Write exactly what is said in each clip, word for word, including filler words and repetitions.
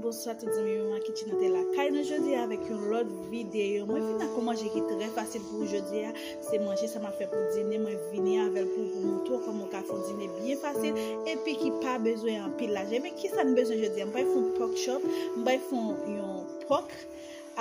Bonswa tout zanmi, Mama Kitchen nan te lakay nou jodi a avèk yon lòt videyo. Mwen vin ak yon manje ki trè fasil pou ou jodi a. Se manje sa m ap fè pou dine. Mwen vini avè l pou, pou montre w kòman w ka fè yon dine byen fasil epi ki pa bezwen anpil lajan. Ebyen, kisa n bezwen jodi a? M pral fè yon pork chop, m pral fè yon pòk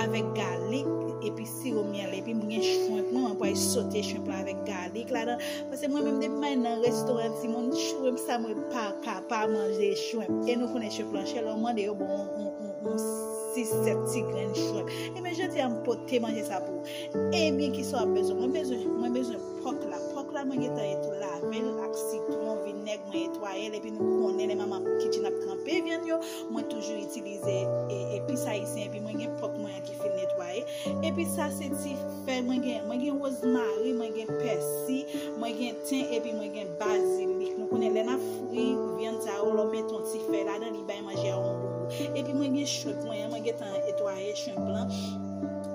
avèk galik epi siwo myèl. Epi m gen shrimp mwen, mwen pral sote shrimp la avèk galik ladan. Paske mwen menm depi m al nan restoran timoun, shrimp sa mwen pa ka pa manje shrimp. E nou konnen shrimp lan chè, lè w mande yo ba w yon, yon, yon, yon sis sèt ti grenn shrimp. Ebyen jodi a m pote manje sa pou ou. Ebyen kisa w ap bezwen? Mwen bezwen, mwen bezwen pòk la. Pòk la mwen gentan etou lave l ak sitwon, vinèg, mwen netwaye l. Epi nou konnen lè Mama Kitchen ap tranpe vyann yo, mwen toujou itilize e, epis ayisyen. Epi mwen gen pòk mwen an ki fin netwaye. Epi sa se ti fèy mwen gen. Mwen gen wozmari, mwen gen pèsi, mwen gen ten, epi mwen gen bazilik. Nou konnen lè n ap fri vyann sa yo, lè w mete yon ti fèy ladan, li bay manje a yon gou. Epi mwen gen shrimp mwen an, mwen gentan netwaye shrimp lan.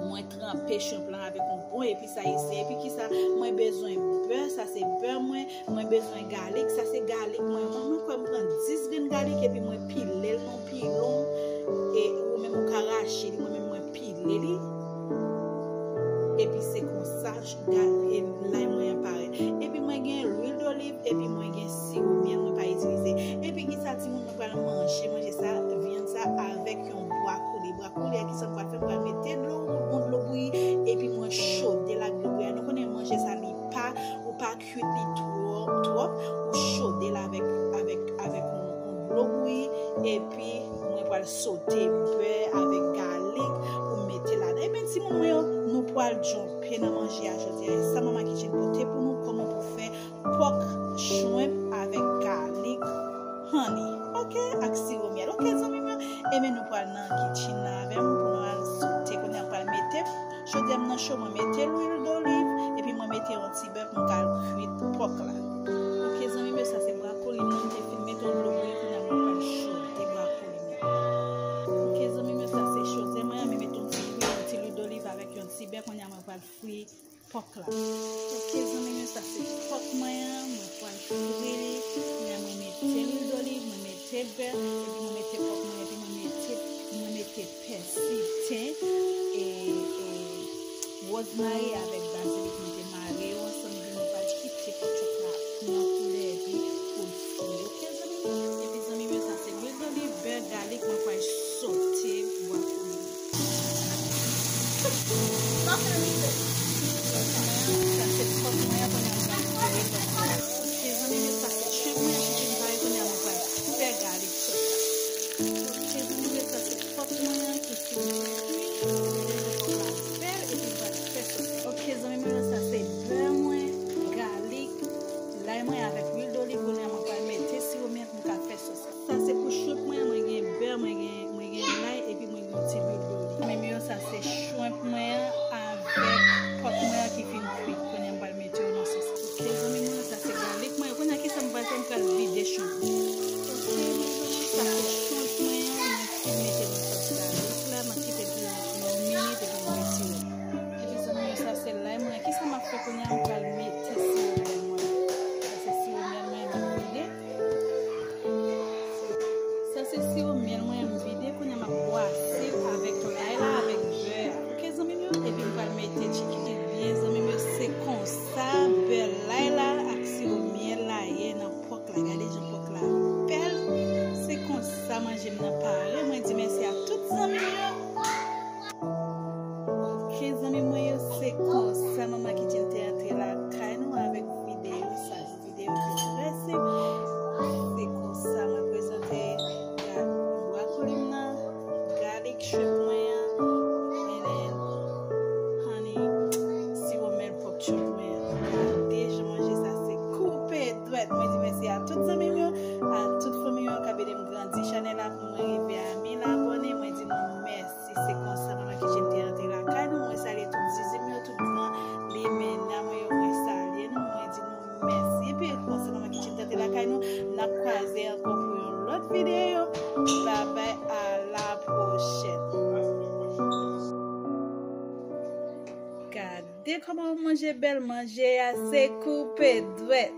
Mwen tranpe shrimp lan avèk yon bon epis ayisyen. Epi kisa? Mwen bezwen bè, sa se bè mwen. Mwen bezwen galik, sa se galik mwen. Mwen, mwen kwè m pran dis grenn galik epi mwen pile l nan pilon. E ou menm ou ka rache li, mwen menm mwen pile li. Epi se konsa, ga-, e lay mwen an parèt. Epi mwen gen lwil doliv, epi mwen gen siwo myèl mwen pa itilize. Epi kisa timoun mwen pral manje, manje sa, vyann sa avèk yon bwakoli. Bwakoli a kisa m pral fè, m pral mete dlo, yon dlo bouyi, epi mwen chode l ak dlo bouyi a. Nou konnen manje sa li pa, ou pa kwit li twò, twòp, ou chode l avèk, avèk, avèk yon, yon dlo bouyi, epi mwen pral sote bè avèk galik pou mete ladan. Ebyen timoun mwen yo, nou pral djonpe nan manje a jodi a. E sa Mama Kitchen pote pou nou, kòman pou fè pòk shrimp avèk galik honey. Oke, ak siwo myèl. Oke, zanmi m yo, ebyen nou pral nan kitchen nan avè m pou nou al sote. Kounye a m pral mete, jodi a m nan cho, mwen mete lwil doliv, epi mwen mete yon ti bè pou m ka al kwit pòk la. Oke, zanmi m yo, sa se bwakoli mwen, m te fin mete yon dlo bouyi, kounye a mwen pral chode bwakoli mwen. Oke, zanmi m yo, sa se chode mwen, mwen mete yon ti lwil, yon ti lwil doliv avèk yon ti bè, kounye a mwen pral fri pòk la. Oke, zanmi m yo, sa se pòk mwen an, mwen pral fri li. Kounye a mwen mete lwil doliv, mwen mete bè, epi mwen mete pòk mwen, epi mwen mete, mwen mete pèsi, ten, e, e, wozmari avèk bazilik, mwen te mare yo ansanm, epi mwen pral kite ketchup la pran koulè, epi pou l fri. Oke, zanmi m yo? Epi, zanmi m yo, sa se lwil doliv, bè, galik, mwen pral sote bwakoli. Sa se pòk mwen an, kounye a mwen pral fri pòk mwen. Oke, zanmi m yo, sa se shrimp mwen an ki fin pare, kounye a mwen pral fè galik sòs la. Oke, zanmi m yo, sa se pòk mwen an ki fin fri. Gade jan pòk la bèl, epi m pral fè sòs la. Oke, zanmi m yo, sa se bè mwen, galik, lay mwen avèk lwil doliv, kounye a mwen pral mete siwo myèl pou m ka fè sòs la. Sa se pou shrimp mwen an, mwen gen bè, mwen gen, mwen gen lay, epi mwen gen yon ti lwil doliv. Zanmi m yo, sa se shrimp mwen an avèk pòk mwen an ki fin kwit. Kounye a m pral mete yo nan sòs. Oke, zanmi mwen, sa se galik mwen. Kounye a kisa m pral fè? M pral vide shrimp mwen. Oke, sa se shrimp mwen an, mwen fin mete nan sòs galik la, m ap kite l pou yon minit epi m retire l. Epi zanmi mwen, sa se lay mwen. Kisa m ap fè kounye a? M pral mete siwo myèl mwen. Sa se siwo myèl mwen, m ap vide. Sa se siwo myèl mwen, m vide, kounye a m ap bwase l avèk lay la, avèk bè a. Oke, zanmi m yo, epi m pral mete chicken byen, zanmi m yo, se konsa bè lay la ak siwo myèl la ye nan pòk la. Gade jan pòk la bèl. Se konsa manje m nan pare. Mwen di mèsi a tout zanmi m yo. Oke, zanmi mwen yo, se konsa Mama Kitchen te antre lakay nou avèk videyo sa. Videyo ki trè senp. Se konsa mwen prezante ga-, bwakoli m nan, galik shrimp mwen an, and then honey, siwo myèl pòk chop mwen an. Gade jan manje sa se koupe dwèt. Mwen di mèsi a tout zanmi m yo, a tout fanmi yo k ap ede m grandi chanèl la pou mwen rive a mil abòne. Mwen di nou mèsi. Si se konsa Mama Kitchen te antre lakay nou, mwen salye tout zizi m yo, tout gran limena mwen yo, mwen salye nou, mwen di nou mèsi. Epi konsa Mama Kitchen te antre lakay nou, n ap kwaze ankò pou yon lòt videyo. Babay, a la pwochèn. Gade kòman w manje bèl manje a, se koupe dwèt.